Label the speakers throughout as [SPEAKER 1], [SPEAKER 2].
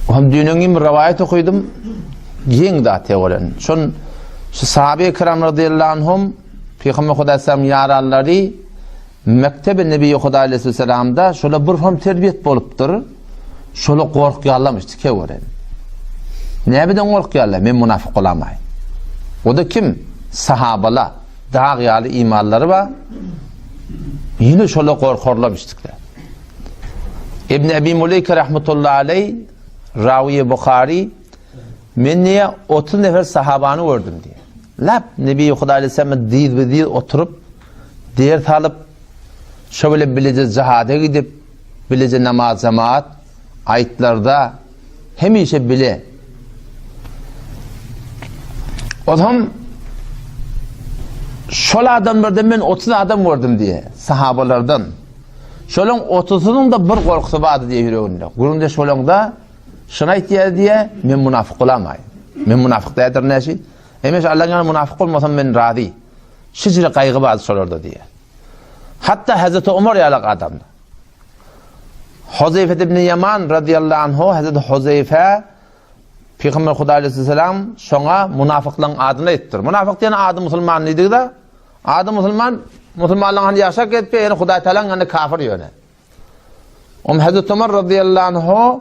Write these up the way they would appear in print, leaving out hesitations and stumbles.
[SPEAKER 1] Hem düýn bir rowaýat okydym. Geň zat ýolen. Şon şu sahabe-i kiram radiyallahu anhum Peygamber Hudaý sallam ýaranlary mektebi Nebi Hudaý aleyhisselamda şola bir hem terbiýet bolupdyr. Şola gorkýarlarmyş tike gören. Näbeden gorkýarlar? Men munafyk bolamaý. O da kim? Sahabala. Dag ýaly imanlary bar. Ýene şola gorkarlarmyş tikler. İbn Ebi Muleyke rahmetullahi aleyh Rawiye Bukhari men diye 30 nefer sahabany gördüm diye. Lap Nebi Huda aleyhisselam diz be diz oturup ders alyp şo bile bilece jihada gidip bilece namaz cemaat aýtlarda hemişe bile. Ozam şol adamlardan men 30 adam gördüm diye sahabalardan. Şolaň otuzynyň-da bir gorkusy bardy diýe ýüreginde. Gürrüňdeş bolaňda, şuny aýtýar diýe, men munafyk bolamaýyn. Men munafyk däldir näşi? Emeş Allaň ýanynda munafyk bolmasam men razy. Şijre gaýgy bardy şolarda diýe. Hatda Hazreti Omar ýalak adamda. Huzeyfe ibn Yaman radiyallahu anhu Hazreti Huzeyfe Peygamber Hudaý aleyhisselam şoňa munafyklaryň adyny aýtdyr. Munafyk diýen ady musulman diýdik-de, Ady musulman, musulmanlaryň hany ýaşap gezip, ýöne Hudaý Tagalaň ýanynda kafir ýöne. Om Hazreti Omar radıyallahu anhu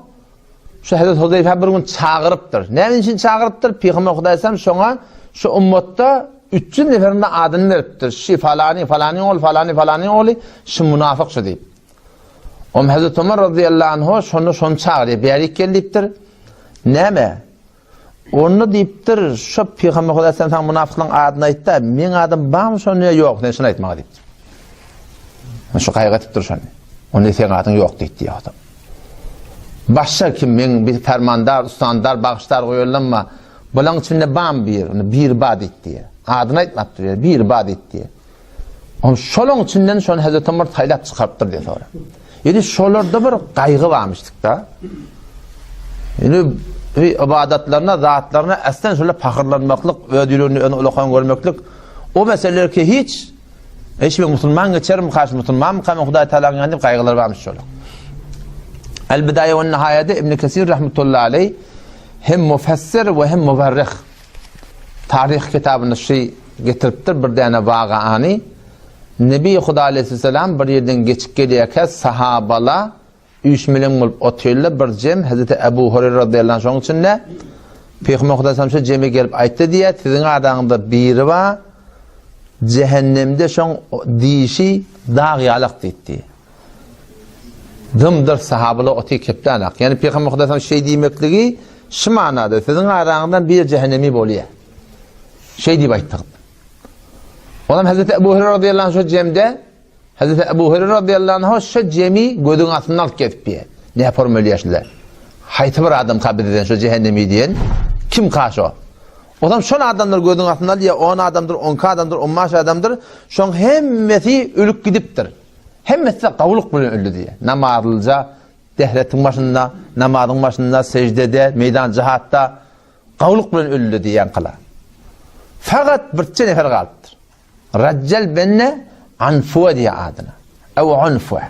[SPEAKER 1] şu Hazreti Huzeyfe bir gün çagyrypdyr. Näme üçin çagyrypdyr? Peygamber Hudaý sallam şoňa şu ummatda 300 neferiň adyny beripdir. Şi falany, falany ol, falany, falany oly, şu munafyk şu diýip. Om Hazreti Omar radıyallahu anhu şonu şonu çagyrýar. Bärik gel diýipdir. Näme? Onda diýipdir, şo pygamber Hudaý sen saňa munafyklaryň adyny aýtda, meň adym barmy şonda ýa ýok, sen şuny aýt maňa diýipdir. Şu gaýgy etipdir şony. Onda seň adyň ýok diýdi diýýär. Başga kim meň bir fermandar, ustandar, bagyşdar goýarlanma, bulaň içinde barmy bir, onda biri bar diýdi diýýär. Adyny aýtmapdyr, biri bar diýdi diýýär. Ol şolaň içinden şony Hazreti Omar saýlap çykarypdyr diýe sonra. Ýöne şolarda bir gaýgy barmyşdyk-da. Ýöne ibadatlaryna, zatlaryna aslan şolar pahyrlanmaklyk, öz ýüregini öňe ulakan görmeklik o meseleler ki hiç Eş men musulman geçerim, kaş musulman mı men Hudaý Taalanyň ýanynda gaýgylar barmyş şolar. El Bidaýa we Nihaýada İbn Kesir rahmetullahi aleyh hem mufessir we hem muwarrih taryh kitabynda şu getiripdir bir däne wagaany. Nebi Huda aleyhisselam bir ýerden geçip gelýärkä sahabala üýşmeleň bolup otyrlar bir jem Hazreti Ebu Hureyre radıyallahu anh şoň içinde Peygamber Huda sallam şu jeme gelip aýtdy diýýär, siziň araňyzda biri bar, cehennemde şoň dişi dag ýalak diýdi. Dymdyr sahabalar oty kepdänak. Ýani Peygamber Huda sallam şeý diýmekligi şu manada siziň araňyzdan bir cehennemi bolýar. Şeý diýip aýtdy. Olam Hazreti Ebu Hureyre radıyallahu anh şu jemde Hazreti Ebu Hureyre radıyallahu anh şu jemi gözüň astyndan alyp gezip diýe. Ne formülýär şular? Haýsy bir adam ka bizden şu cehennemi diýen? Kim ka şo? Olam şol adamlar gözüň astynda alýar, 10 adamdyr, 12 adamdyr, 15 adamdyr. Şoň hemmesi ölüp gidipdir. Hemmesi de gawulyk bilen öldi diýe. Namazlyja dehretiň başynda, namazyň başynda, sejdede, meýdan jihatda Gawluk bilen öldi diýen kyla. Fakat birçe nefer galypdyr. Rajjal benne Anfuwe diýe adyna. Ew Unfuwe.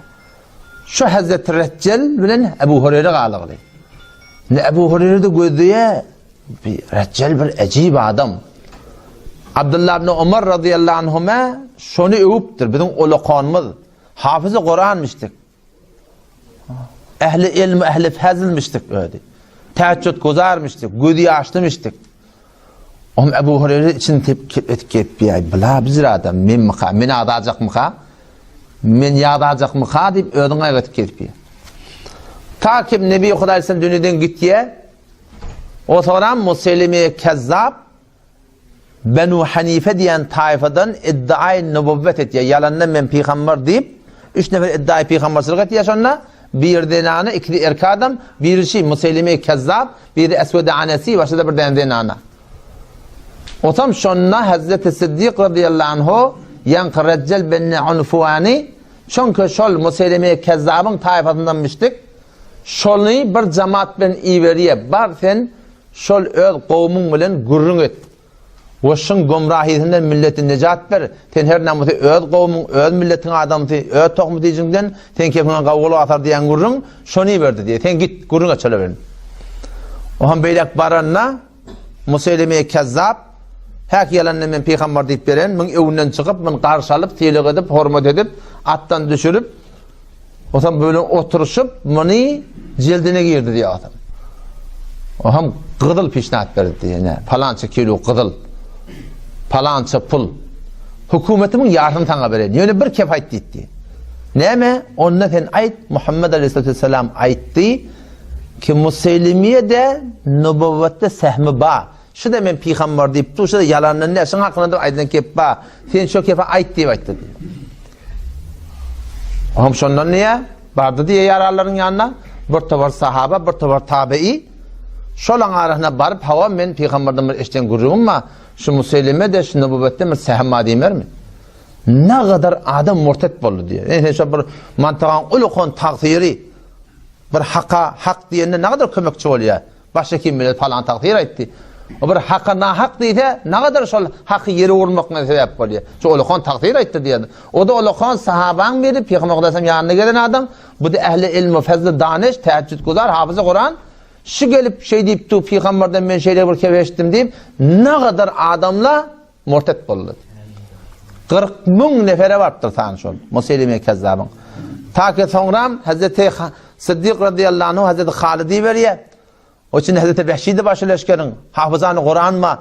[SPEAKER 1] Şu Hazreti Rajjal bilen Ebu Hureyre galygly. Ne Ebu Hureyre de gözleýä bir Rajjal bir ejib adam. Abdullah ibn Umar radıyallahu anhuma şony öwüpdir. Biziň ulakanymyz hafyzy Kur'anmyşdyk. Ähli ilm, ähli fazilmişdik özi. Tähejjüd guzarmyşdyk, gözi ýaşlymyşdyk. Ohm Ebu Hureyre için tepki etip gepýär. Bula bizir adam, men myka, men adajakmyka? Men ýadajakmyka diýip özüň aýak etip gepýär. Ta kim Nebi Hudaý sen dünýeden gitýär. O soram Muselime Kezzab Benu Hanife diýen taýfadan iddiaý nübüwwet etýär, ýalandan men pygamber diýip, üç nefer iddiaý pygamberçilik etýär şonda, biri zenana, ikisi erkek adam, biri şi Museýlime Kezzap, biri Eswedi Anesi, başga-da bir däne zenana. Otam şonda Hazreti Siddik razyýallahu anhu ýaňky Rejjel benne Unfuany, çünki şol Museýlime Kezzabyň taýfasyndanmyşdyk, şony bir jemaat bilen iberýär, bar sen Şol öz kowmuň bilen gürrüň et we şuň gomrahysinden milleti nejat ber, sen her näme bolsa öz kowmuň, öz milletiň adamsy, öz tohum-tijiňden, sen kefiňe gawy gulak asar diýen gürrüň şony iberdi diýýär. Sen git, gürrüň et şolar bilen. O hem beýlek baranda Museýleme Kezzap häk ýalandan men pygamber diýip beren, müň öwünden çykyp, mün garşy alyp, sylag edip, hormat edip, atdan düşürip, Otam böyle oturyşyp, muny jildine girdi diýýär otam. O hem gyzyl pişnat berdi diýýär, ne, palança kilo gyzyl, palança pul. Hökümetimiň ýarsyny saňa bereýin. Ýöne bir kep aýt diýdi. Näme? Onda sen aýt, Muhammed aleyhisselam aýtdy ki Museýlimiýe-de nübüwwetde sehmi ba. Şu-da men pygamber diýip dur, şu-da ýalandan däl, şuň hakynda da aýdylan kep ba. Sen şo kepe aýt diýip aýtdy diýýär. Oňam şondan diýýär, bardy diýýär ýaranlaryň ýanyna, bir topar sahaba, bir topar tabeýi. Şolaň arasyna baryp, hawa men pygamberden bir eşiden gürrüňim bar. Şu Museýlime-de şu nübüwwetden bir sehem bar diýmermi? Nagadar adam murtet boldy diýýär. Ene şo bir mantagaň uly tagsyry bir haka hak diýende nagadar kömekçi bolýar. Başga kim biler palan tagsyr aýtdy. O bir haka nahak diýse, nagadar şol haky ýere urmakna sebäp bolýar. Şu ulakan tagsyr aýtdy diýýär. O da ulakan sahabaň biri, Pygamber Hudaýam ýanyna gelen adam. Bu da ähli ilmi, fezli, danyş, täheccüd guzar, hafyzy Kuran. Şu gelip şeý diýip dur, pygamberden men şeýle bir kep eşitdim diýip, nagadar adamla murtet boldy. 40 müň nefere barypdyr san şol Museýlime Kezzabyň. Ta ki soňram Hazreti Siddik radiyallahu anhu Hazreti Halidi berýär. O üçin Hazreti Behşidi başy leşgeriň hafyzany Kuranma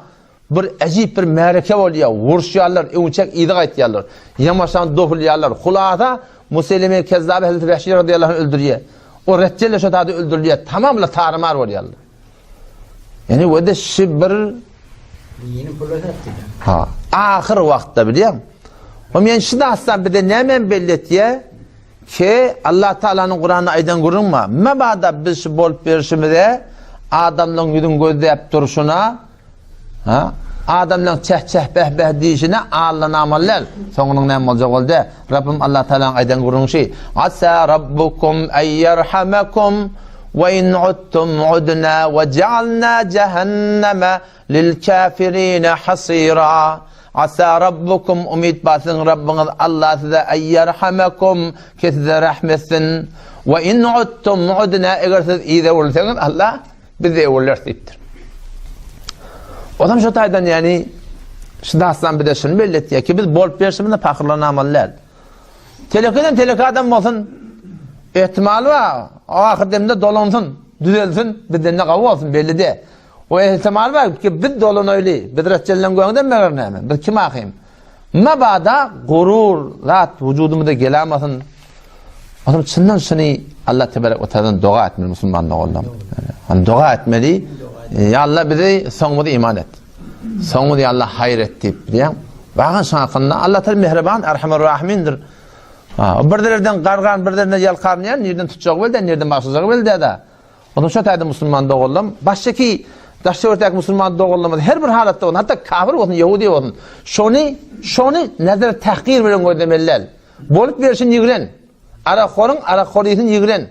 [SPEAKER 1] bir äjip bir märeke bolýar. Uruşýarlar, öňçek yzy gaýtýarlar. Ýamaşan dohulýarlar. Hulasa Museýlime Kezzaby Hazreti Behşidi radiyallahu anh öldürýär. O retjelle şo taýda öldürilýär. Tamamla tarymar bolýarlar. Ýani we de şi bir
[SPEAKER 2] Dini pula satdy.
[SPEAKER 1] Ha, ahyr wagtda bilýän. O men şu dastan bize näme belli etýär? Ki Allah Taalanyň Kuranda aýdan gürrüň bar. Mebada biz şu bolup berişimize adamlaryň ýüzüni gözläp durşuna, ha, adamlaryň çeh-çeh beh-beh diýişine aldanamaly däl. Soňunyň näme boljagy boldy. Rabbim Allah Taalanyň aýdan gürrüňi şi. Asa rabbukum ay yerhamakum we in uttum udna we ja'alna jahannama lil kafirina hasira. Asa rabbukum umyt bar siziň Rabbyňyz Allah size ay yerhamakum ki size rahm etsin. We in uttum udna eger siz yza öwrülseňiz Allah biz de öwrüleris diýipdir. Odam şu taýdan ýani şu dastan bize şuny belli etýär ki biz bolup berşimizde pahyrlanamaly däl. Telekeden teleke adam bolsun, ehtimal bar, o ahyr demde dolansyn, düzelsin, bizden de gawy bolsun belli de. O ehtimal bar ki biz dolanaýly, biz retjellen göňden meger näme? Biz kim ahym? Mabada gurur zat wujudymyza gelamasyn. Onuň çyndan şuny Allah tebarek we taaladan doga etmeli musulman doganlar. Yani doga etmeli. Ya Allah bizi soňumyzy iman et. Soňumyzy ya Allah haýyr et diýip bilýän. Bagan şoň hakynda Allah taala mehriban, erhamur rahimindir. Ha, bir derden gargan, bir derden ýalkarmaýan, nirden tutjagy beldi, nirden başlajagy beldi da. Onuň şo taýda musulman doganlarym, başdaky daş-töwerekdäki musulman doganlarymyz her bir halatda bolsun, hatda kafir bolsun, ýehudi bolsun, şony, şony nezer tahkir bilen gözlemeli däl. Bolup berşin ýigren. Arakhoryň arakhorysyny ýigren.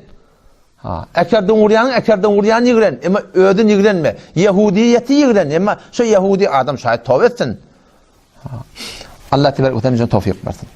[SPEAKER 1] Ha, äkerden urýanyň äkerden urýanyny ýigren, emma özüni ýigrenme. Ýehudiýeti ýigren, emma şo ýehudi adam şaýat toba etsin. Ha. Allah tebarek we taala towfik bersin.